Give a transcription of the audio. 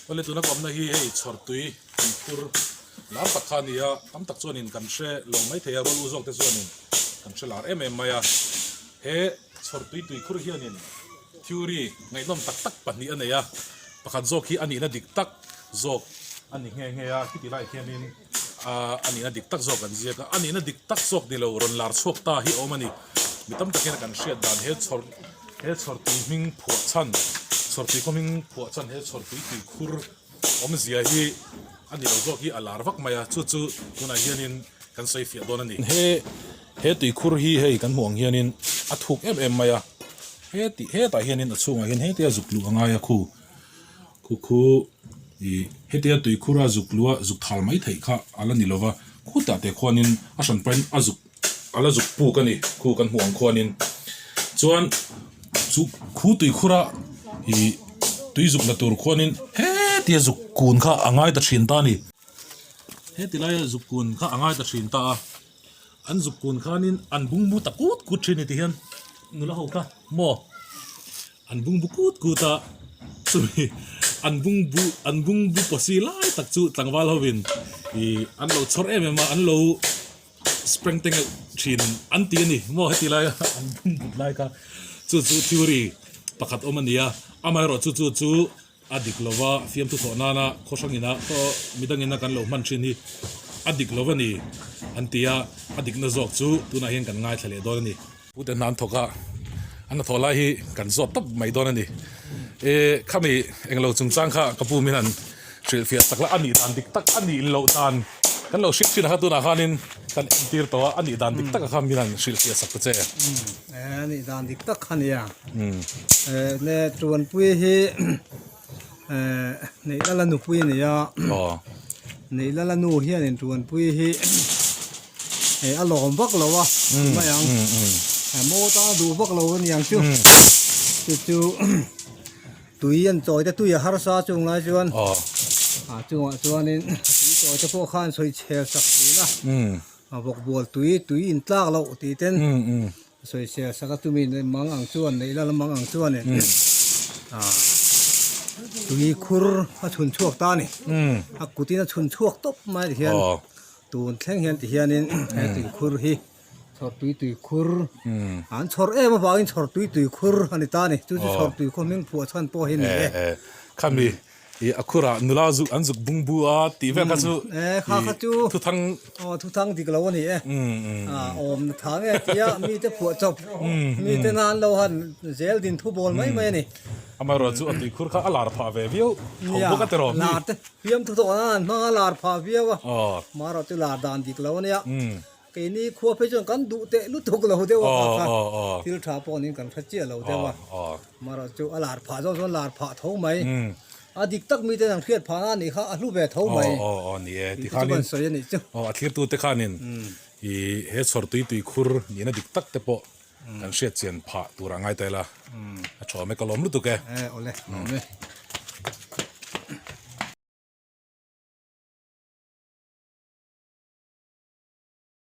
Awle tuna ka awmna hi hei chhawrtui tuikhur lar tak kha a ni a, tam tak chuanin kan hre lo maithei a, rual u zawk te chuanin kan hre lar em em mai a. He chhawrtui tuikhur hianin theory ngaihnawm tak tak pahnih a nei a, pakhat zawk hi a nihna dik tak zawk a ni nghe nghe a, khiti laiah khianin a nihna dik tak zawk an ziak a, a nihna dik tak zawk ni lo rawn lar chhuak ta hi a awm a ni. Mi tam takin kan hriat dan he chhawr he chhawrtui hming phuah chhan chhawrtui khaw hming phuah chhan he chhawrtui tuikhur awmzia hi a ni lo zawk hi a lar vak mai a, chu chu tunah hianin kan sawi fiah dawn a ni. He he tuikhur hi hei kan hmuh ang hianin a thuk em em mai a, he tih hetah hianin a chhungah hian hetia zuk luh a ngai a khu. Khu khu ih hetia tuikhur a zuk luh a zuk thal mai theih kha a la ni lova, khutah te khuanin a hran pahin a zuk a la zuk puk a ni khu kan hmuh ang khuanin chuan chu khu tuikhur a ih tui zuk la tur khuanin hetia zuk kun kha a ngai ta thin ta a ni. Heti laia zuk kun kha a ngai ta thin ta a, an zuk kun khanin an bungbu ta kut kut thin a ni ti hian nula ho kha maw. An bungbu kut kut a, chumi an bungbu an bungbu pawsi lai tak chu tlangval hovin ih an lo chhawr em em a, an lo spring te ngeuh thin an ti a ni maw heti laia an bungbut lai kha chu chu theory pakhat awm a ni a, amaherawh chu chu chu A dik lova fiamthu thawh nana khaw hrangina khaw midangina kan lo hman thin hi a dik lo a ni an ti a, a dikna zawk chu tunah hian kan ngaithla leh dawn a ni. Pute hna an thawk a, an hnathawh lai hi kan zawt tawp mai dawn a ni. E khami englo chungchang kha ka pu min han hrilhfiah sak la, a nih dan dik tak a nih loh dan kan lo hrilh thin a kha tunah khanin kan entir tawh a, a nih dan dik tak a kha min han hrilhfiah sak ta che. A nih dan dik tak kha nia. Ne Tuanpui hi Neihlala nupui a ni a. Neihlala nu hianin Tuanpui hi a lawm vak lo a mai ang. Maw tan a duh vak lo a niang chu. Chu chu tui an chawi te tui a harsa chung lai chuan a chungah chuanin tui chawi te pawh khan sawi chhel sak thin a. A vawk bual tui tui in tlak loh tih ten sawisel sak a chumi mang ang chuan neih lal mang ang chuanin tui khur a chhun chhuak ta a ni. A kutin a chhun chhuak tawp mai ti hian tun thleng hian ti hianin he tui khur hi chhawr tui tui khur an chhawr em avangin chhawr tui tui khur a ni ta a ni. Chu chu chhawr tui khaw hming phuah chhan pawh hi a ni e. Khami Ih a khurah nula zuk an zuk bungbu a tih vel kha chu Eh kha kha chu thuthang aw thuthang dik lo a ni e ah awm na tha nge tia mite phuah chawp mite nan lo han zel din thu bawl mai mai a ni. Amaherawh chu a tuikhur kha a lar phah ve viau tho bawk a tiraw mi. Lar te fiam thu thawh nan an hmang a lar phah viau a amaherawh chu lar dan dik lo a nia. Keini khua phei chuan kan duh teh lutuk lo deuh a kha kha thil tha pawh niin kan hre chiah lo deuh a, amaherawh chu a lar phah zawk chuan lar phah tho mai, a dik tak mite an hriat phah na anih kha a hlu ve tho mai tih te chu kan sawi a nih chu. A thlirtute khanin he chhawr tui tui khur nihna dik tak te pawh kan hriat chian phah tur a ngai ta ila, a tha awm e ka lawm lutuk e. Awle, lawm e.